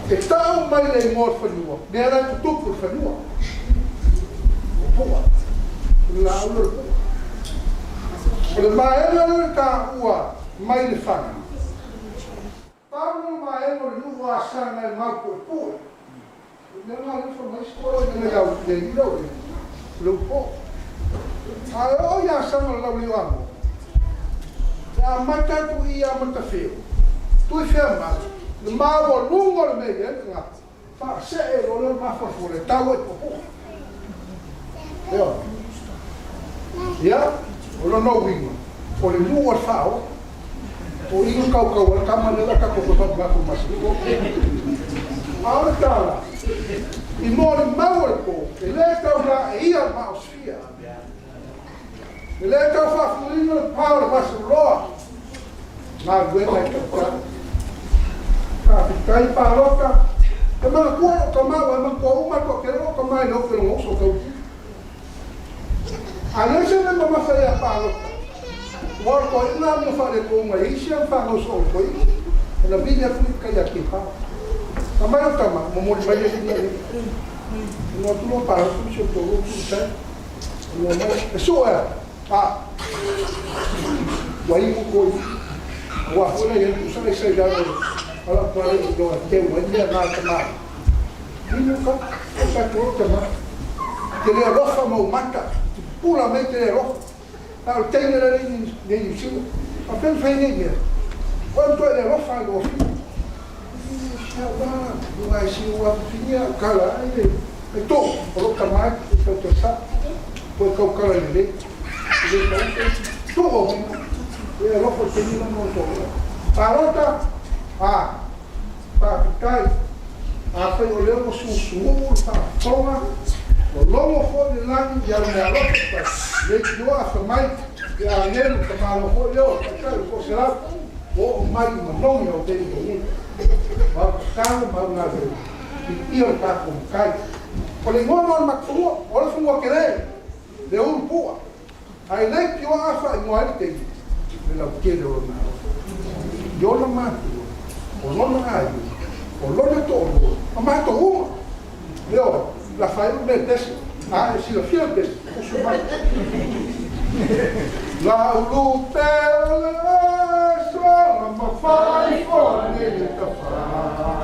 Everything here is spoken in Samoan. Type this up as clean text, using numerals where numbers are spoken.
E tau mai le igoa o le fanua, mea la e tutupu i le fanua. O pu'a. O le laau lea o le pu'a. O le vaega lea na taua mai le faga, pau lea o le vaega o le nuu o Asaga e maupuepue. O le mea lena lea na fai mai isi toeaiina nai au le alii lea o le ulupo. A e oo i Asaga o le Laulioamoa, e amata atu i i ia Matafeo, Tuifeamau, le maualuga o le mea e i ai le tagata, faasee loa lea o le mafolefola e tau ai i Puapua. Ioe. Ia, o lona uiga, o le nuu o le faaola. O i na kaukau ai le tama lea la tatou toe faamanatu i le masina. A o le tala, i molimau o le po, e le tau laeia le maosifia. E le tau faafuiina le pa o le vasoloa. Galuega e tautai. Faafetai palota. E manatua lou tama, ua e manatua uma le toatele o lou tama e le ofi o lona uso tau. A leai se mea mamafa ia palota, aua o le toeaina amio faaletonu ai isi ana fanau soo o le toeaina, ona vili atu lea i tai ia Kepa. Fai mai lou tama, momoli mai le alii ia nei. Ona o atu lea o palota ma si ou toalua tuu i tai. Ona o mai, e sue atu, a, ua inu toeaina. Aua foi la i ai le tusa na isa i lalo o lau pale i loa e teu ai mea na a tama. Inu ka, o tatou lou tama. Te le alofa ma ou mata, te pupula mai te le alofa. A o le teine lea i nei Niu Sila, faapea na fai nei mea, oe matua e le alofa i lou afio. Ua si ua finia au kala ai le ai to o lou tama e tau te sa po e kau kala le le le tau to o e alofa te ni no to palota a faafetai. Afai o lea ua susu'u le faafofoga, ua logo foi le lagi i au meaalofa e fai, leitioa afa mai le agelu tamaloa foi lea o Taitai o le Toaselau, ua oo mai i manogi au mea i ai. O au tatalo ma au galuega, viia lo tatou Matai. O le igoa lena o le matou fanua, o le fanua tele, le ulu pu'a, ae leitioa afa igoa ai le teine, le lautele o lona alofa. I ona matua, o lona aiga, o lona toalua, ma matou uma. Ioe, la fai le mea pese, a e silafia le pese, usu mai. La ulu pe o le aso, la mafai fo nei le tafa.